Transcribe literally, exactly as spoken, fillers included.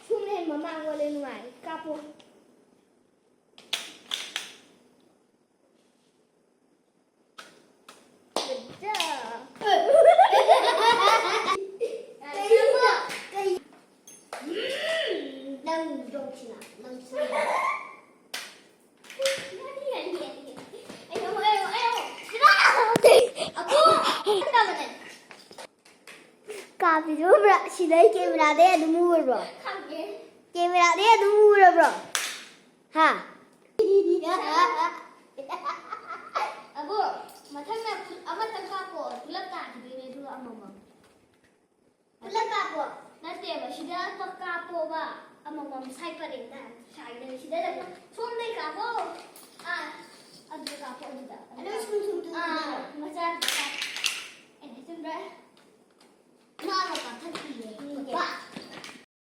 ꯁꯨꯝꯅ ꯍꯦꯟ ꯃꯃꯥꯡ ꯑꯣꯜꯂꯦ ꯅꯨꯡꯉꯥꯏ꯫ ꯀꯥꯞꯄꯨ꯫ Good job. ꯀꯩꯅꯣ? ꯀꯩ? ꯎꯝ, ꯅꯪ ꯌꯣꯛꯁꯤꯅ, ꯅꯪ ꯁꯤꯅ꯫ ꯀꯥꯞꯄꯤꯗꯨ ꯎꯕ꯭ꯔꯥ? ꯁꯤꯗꯩ ꯀꯦꯃꯦꯔꯥꯗꯩ ꯑꯗꯨꯝ ꯎꯔꯕ꯭ꯔꯣ? ꯈꯪꯗꯦ꯫ ꯀꯦꯃꯦꯔꯥꯗꯩ ꯑꯗꯨꯝ ꯎꯔꯕ꯭ꯔꯣ? ꯍꯥ? ꯑꯕꯣ, ꯃꯊꯪꯗ ꯑꯃꯇꯪ ꯀꯥꯞꯄꯣ, ꯄꯨꯂꯞ ꯇꯥꯈꯤꯗꯣꯏꯅꯦ ꯑꯗꯨꯒ ꯑꯃꯃꯝ꯫ ꯄꯨꯂꯞ ꯀꯥꯞꯄꯣ? ꯅꯠꯇꯦꯕ, ꯁꯤꯗ ꯀꯥꯞꯄꯣꯕ, ꯑꯃꯃꯝ ꯁꯥꯏ ꯄꯔꯦꯡꯗ, ꯁꯥꯏꯗ, ꯁꯤꯗ ꯂꯩꯕ꯫ ꯁꯣꯝꯗꯩ ꯀꯥꯞꯄꯣ꯫ ꯑꯥ꯫